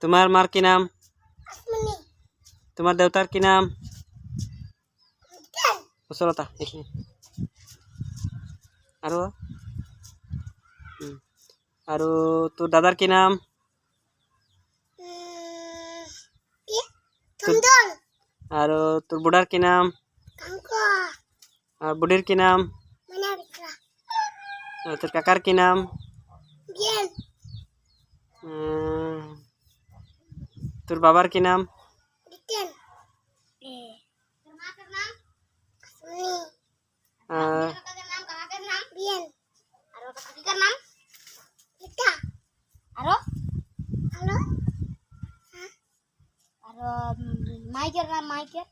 তোমার মার কি নাম? আসমানি। তোমার দেবতার কি নাম? কেন? কুশলতা এখানে আরো আৰু তোর দাদার কি নাম? কি চন্দন। আর তোর বুড়ার কি নাম? কাঙ্কা। আর বুড়ির কি নাম? মনা বিক্রা। আর তোর কাকার কি নাম? বিয়েন। তোর বাবার কি নাম? বিটেন। তোর মার নাম আসমানি। আহ, কাকার নাম, কাকার নাম বিয়েন। আর কাকির নাম ইটা। আরো আরো, হ্যাঁ, আরো মাইকের নাম, মাইকের।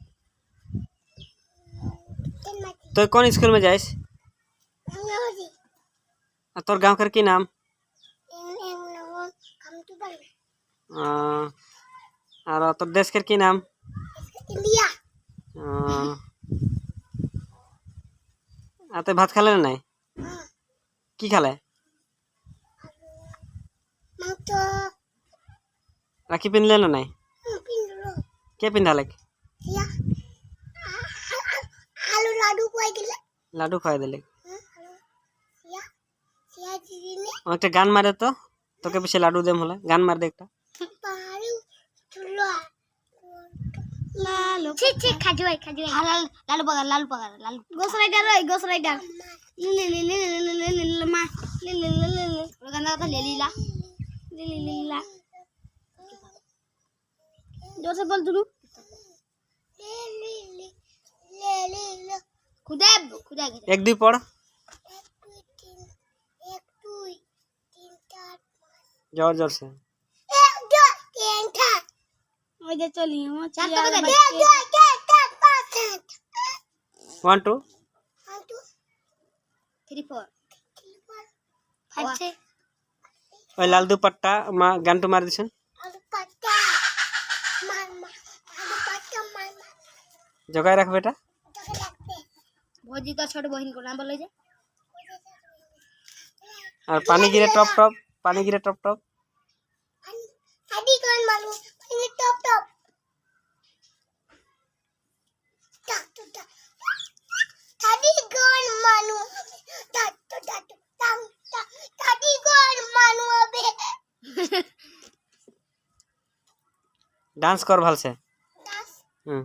তুই কোন স্কুল में যাইস? अंगवादी। আর তোর গাঁवकर কি নাম? এম এম নগর কামতুবাড়ি। আর তোর দেশকের কি নাম? ইন্ডিয়া। আর তুই ভাত খালে না নাই? হ্যাঁ। কি খালে? মাংস। রাখি পিনলে না নাই? পিন্ডলো। কে পিন্ধালে? ইয়া, আলু লাডু খুয়াই দিলে। লাডু খাওয়াই দিলে? আলু সিয়া সিয়া দিদিনে। একটা গান মারে তো, তোকে বেশি লাডু দেম হলে গান মার দে একটা। পাহাড়ি চুলো লালু ছি ছি, খাজুয়াই খাজুয়াই, হালাল লালু পাগার, লালু পাগার, লালু গোস রাইডার ওই গোস রাইডার লি লি লি লি লি লি লি লি মা লি লি লি লি লি। ওর গান কথা লেলিলা। লি লি লি লা, জোর से बोल दुनू। লে লি লি লে লি লে। খুদে খুদে গেছে। এক দুই পড়। এক দুই তিন, এক দুই তিন চার পাঁচ। জোর জোর সে। এক দুই তিন চার। ওই যে চলি আমার চার তো কোথায়? এক দুই তিন চার পাঁচ সাত। One two. One two three four, three four five six. ওই লাল দুপাট্টা মা গানটো মার দিছেন। আলু পাতা মার মা, আলু পাতা মার মা। জগায় রাখবে এটা। তোকে লাগবে। ভৌজি তো ছোট বহিন को নাম বলে যে। আর পানি গিরে টপ টপ, পানি গিরে টপ টপ। আদি কোন মালু পানি টপ টপ টাক টু টাক। থাদি কোন মানু টাক টু টাক টাং টাক। থাদি কোন মানু হবে। ডান্স কর ভালসে। দাস। হুম।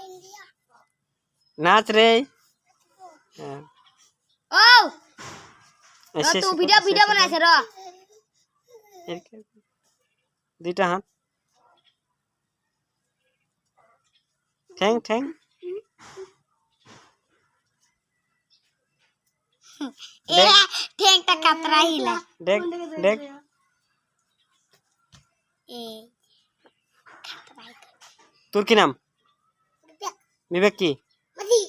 ইন্ডিয়া। নাচ রে, হ্যাঁ। ও। এসে। তুই ভিডিও ভিডিও বানাইছে র। দুইটা হাত, ঠ্যাং ঠ্যাং। এ ঠ্যাংটা কাতরা হিলা। দেখ দেখ। এ। তোর কি নাম? বিবেক কি? মাদি।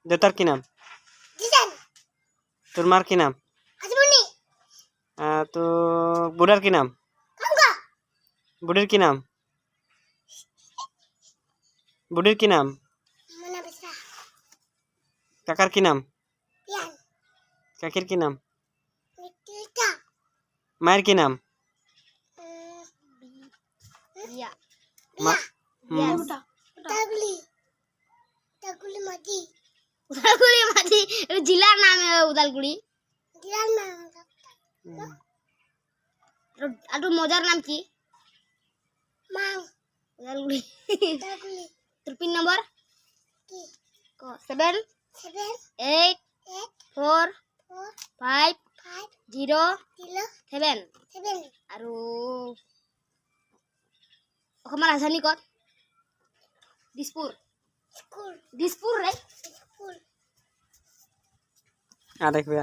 দেতার কি নাম? জিজান। তোর মার কি নাম? আজমনি। তো বুড়ার কি নাম? কাঙ্গা। বুড়ির কি নাম? বুড়ির কি নাম? মনা বেসরা। কাকার কি নাম? পিয়ান। কাকির কি নাম? মিটিটা। মায়ের কি নাম? ইয়া। মা। তাগুলি তাগুলি মাদি। উদালগুড়ি মাঝি, জেলার নাম উদালগুড়ি। দিলাম না। আর তোর মজার নাম কি? মাং। উদালগুড়ি। তাগুলি। তোর পিন নম্বর কি? 7 7 8 8 4 4 5 5 0 0 7 7। আৰু অসমৰ ৰাজধানী ক'ত? দিছপুৰ। স্কুল। দিছপুৰ ৰে। স্কুল। আর দেখবে।